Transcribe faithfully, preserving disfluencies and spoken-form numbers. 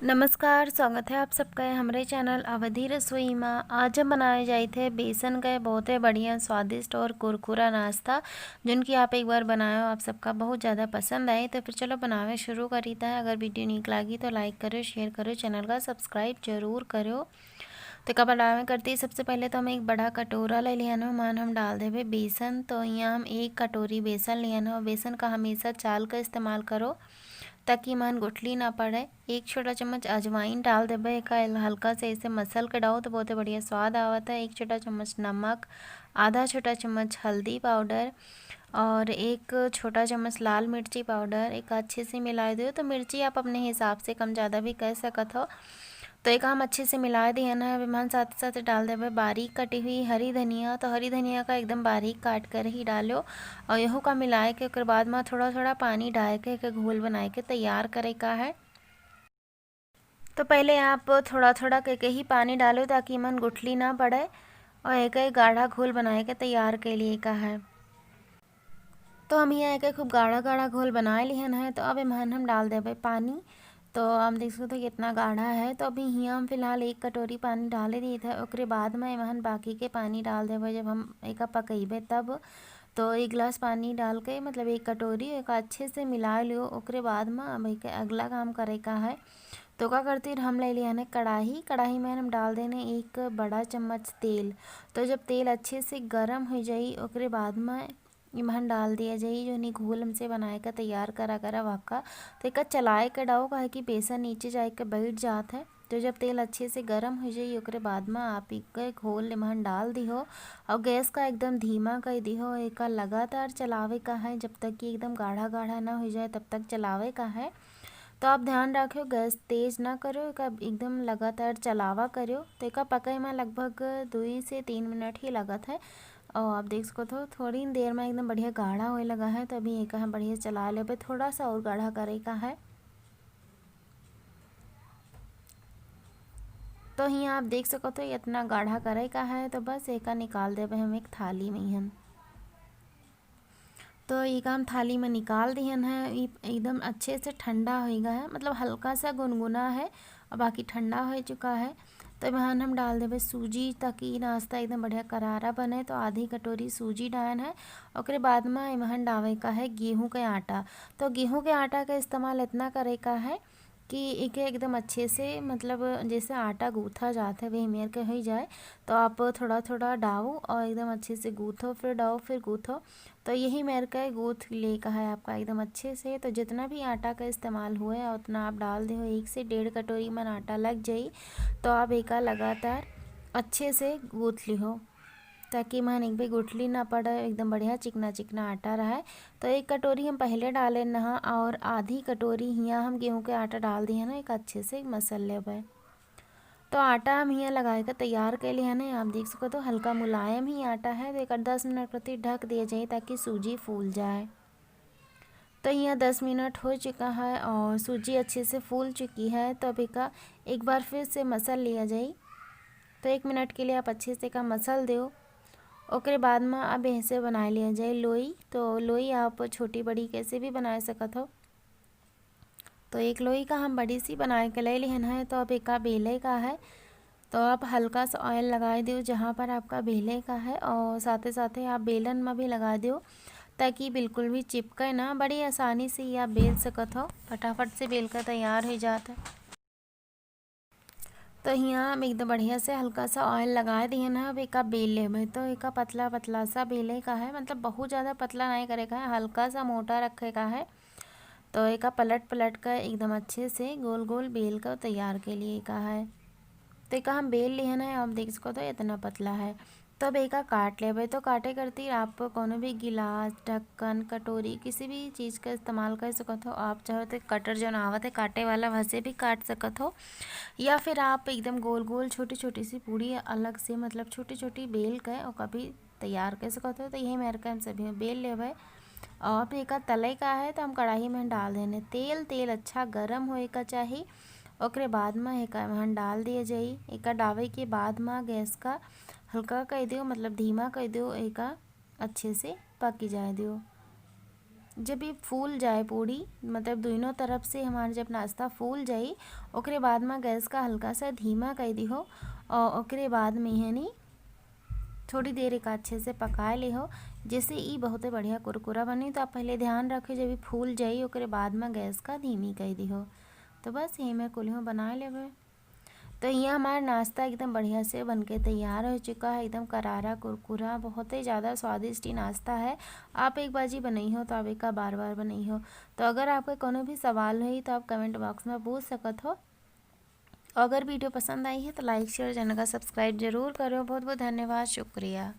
नमस्कार, स्वागत है आप सबका हमरे चैनल अवधी रसोई मा। आज हम बनाए जाइत है बेसन के बहुते बढ़िया स्वादिष्ट और कुरकुरा नाश्ता, जोन कि आप एक बार बनायो, आप सबका बहुत ज़्यादा पसंद आए। तो फिर चलो बनावे शुरू करीत है। अगर वीडियो नीक लागी तो लाइक करो, शेयर करो, चैनल का सब्सक्राइब जरूर करो। तो का बनावे करती, सबसे पहले तो हम एक बड़ा कटोरा ले लिहन हो, मान हम डाल देबे बेसन। तो यहाँ हम एक कटोरी बेसन लिहन हो। बेसन का हमेशा चाल का इस्तेमाल करो, ताकि मान गुठली ना पड़े। एक छोटा चम्मच अजवाइन डाल देबे, एका हल्का से ऐसे मसल के डाओ तो बहुते बढ़िया स्वाद आवत है। एक छोटा चम्मच नमक, आधा छोटा चम्मच हल्दी पाउडर और एक छोटा चम्मच लाल मिर्ची पाउडर। एक अच्छे से मिला दियो। तो मिर्ची आप अपने हिसाब से कम ज़्यादा भी कर सकत हो। तो एका हम अच्छे से मिला दिहन है। अब एमन साथ साथ डाल देबे बारीक कटी हुई हरी धनिया। तो हरी धनिया का एकदम बारीक काट कर ही डालो और यहू का मिलाए के ओकर बाद मा थोड़ा थोड़ा पानी डाल के एक घोल बनाए के तैयार करे का है। तो पहले आप थोड़ा थोड़ा के, के ही पानी डालो, ताकि एमन गुठली ना पड़े और एक, एक गाढ़ा घोल बनाए के तैयार के लिए का है। तो हम यहाँ एक खूब गाढ़ा गाढ़ा घोल बनाए लिहन है। तो अब एमन हम डाल देबे पानी। तो आप देख सकते हो कितना गाढ़ा है। तो अभी हियाँ हम फिलहाल एक कटोरी पानी डाले दिए थे, ओकरे बाद में एमन बाकी के पानी डाल देबे, जब हम एका पकइबे तब। तो एक गिलास पानी डाल के, मतलब एक कटोरी, एका अच्छे से मिला लियो। ओकरे बाद में अब एक अगला काम करे का है। तो का करती, हम ले लिया ने कढ़ाई। कढ़ाई में हम डाल देने एक बड़ा चम्मच तेल। तो जब तेल अच्छे से गरम हो जाई, ओकरे बाद में इमहन डाल दिया जाई, जो नी घोल हमसे बनाए का तैयार करा करा वाका। तो एका चलाए के डाओ, काहे कि बेसन नीचे जाए के बैठ जात है। तो जब तेल अच्छे से गरम हो जाई, ओकरे बाद में आप एक घोल इमहन डाल दिहो और गैस का एकदम धीमा कर दिहो। एका लगातार चलावे का है, जब तक कि एकदम गाढ़ा गाढ़ा ना हो जाए, तब तक चलावे का है। तो आप ध्यान रखियो, गैस तेज ना करियो, एका एकदम लगातार चलावा करियो। तो एका पकई में लगभग दुई से तीन मिनट ही लगत है। और आप देख सकत हो, थोड़ी देर में एकदम बढ़िया गाढ़ा होए लगा है। तो अभी एका हम बढ़िया चला लेबे, थोड़ा सा और गाढ़ा करे का है। तो हियाँ आप देख सकत हो, इतना गाढ़ा करे का है। तो बस एका निकाल देबे हम एक थाली में ही हम। तो एका हम थाली में निकाल दिहन है। ई एकदम अच्छे से ठंडा होइगा है, मतलब हल्का सा गुनगुना है और बाकी ठंडा हो चुका है। तो एमहन हम डाल देबे सूजी, ताकि ई नाश्ता एकदम बढ़िया करारा बने। तो आधी कटोरी सूजी डालन है। ओकरे बाद में एमहन डावे का है गेहूं के आटा। तो गेहूं के आटा का इस्तेमाल इतना करे का है कि एके एकदम अच्छे से, मतलब जैसे आटा गूंथा जात है, वही मेर के होई जाए। तो आप थोड़ा थोड़ा डाओ और एकदम अच्छे से गूंथो, फिर डाओ, फिर गूंथो। तो यही मेर के गूंथ ले का है आपका एकदम अच्छे से। तो जितना भी आटा का इस्तेमाल हुए, उतना आप डाल दे हो। एक से डेढ़ कटोरी मन आटा लग जाई। तो आप एका लगातार अच्छे से गूंथ लिहो, ताकि मन एक भी गुठली ना पड़े, एकदम बढ़िया चिकना चिकना आटा रहे। तो एक कटोरी हम पहले डाले नहा और आधी कटोरी हियाँ हम गेहूं के आटा डाल दिए ना, एक अच्छे से मसल लेबे। तो आटा हम हियाँ लगाए के तैयार के लिए है ना, आप देख सकत हो हल्का मुलायम ही आटा है। तो एक दस मिनट प्रति ढक दिए जाए, ताकि सूजी फूल जाए। तो यहाँ दस मिनट हो चुका है और सूजी अच्छे से फूल चुकी है। तो अब एका एक बार फिर से मसल लिया जाए। तो एक मिनट के लिए आप अच्छे से एका मसल दो। ओकरे बाद में अब ऐसे बना लिया जाए लोई। तो लोई आप छोटी बड़ी कैसे भी बना सकत हो। तो एक लोई का हम बड़ी सी बना के ले लिहन है। तो अब एका बेले का है, तो आप हल्का सा ऑयल लगाए दियो जहाँ पर आपका बेले का है, और साथे साथे आप बेलन में भी लगा दियो, ताकि बिल्कुल भी चिपके ना। बड़ी आसानी से ये आप बेल सकत हो, फटाफट से बेल कर तैयार हो जात है। तो हियाँ हम एकदम बढ़िया से हल्का सा ऑयल लगा दिए ना। अब एका बेल लेबे, तो एका पतला पतला सा बेले का है, मतलब बहुत ज़्यादा पतला नहीं करे का है, हल्का सा मोटा रखे का है। तो एका पलट पलट कर एकदम अच्छे से गोल गोल बेल कर तैयार के लिए का है। तो एका हम बेल लिहन है, आप देख सकत हो इतना पतला है। तो अब एका काट लेबे। तो काटे करती आप कोनो भी गिलास, ढक्कन, कटोरी, किसी भी चीज़ का इस्तेमाल कर सकत हो। आप चाहो तो कटर जौन आवत है काटे वाला, वैसे भी काट सकत हो, या फिर आप एकदम गोल गोल छोटी छोटी सी पूड़ी अलग से, मतलब छोटी छोटी बेल के ओका भी तैयार कर सकत हो। तो यही मेर के हम सभी बेल लेबे। और अब एका तले का है, तो हम कढ़ाई में डाल देने तेल। तेल अच्छा गरम होए का चाही, ओकरे बाद में एका में डाल दिए जाई। एका डाले के बाद में गैस का हल्का कर दियो, मतलब धीमा कर दियो, एका अच्छे से पक जाए दियो। जब ये फूल जाए पूड़ी, मतलब दोनों तरफ से हमार जब नाश्ता फूल जाई, ओकरे बाद में गैस का हल्का सा धीमा कर दिहो और ओकरे बाद में है नी थोड़ी देर एक अच्छे से पकाए लेहो, जैसे ई बहुते बढ़िया कुरकुरा बनी। तो आप पहले ध्यान रखे जब ये फूल जाई ओकरे बाद में गैस का धीमी कर दिहो। तो बस ये मैं कुलियों बनाए लेबे। तो ये हमार नाश्ता एकदम बढ़िया से बनके तैयार हो चुका है, एकदम करारा कुरकुरा, बहुत ही ज़्यादा स्वादिष्ट ये नाश्ता है। आप एक बार जी बनई हो तो आप एक बार बार बनई हो। तो अगर आपका कोनो भी सवाल होई तो आप कमेंट बॉक्स में पूछ सकत हो। अगर वीडियो पसंद आई है तो लाइक शेयर चैनल का सब्सक्राइब जरूर करो। बहुत बहुत धन्यवाद, शुक्रिया।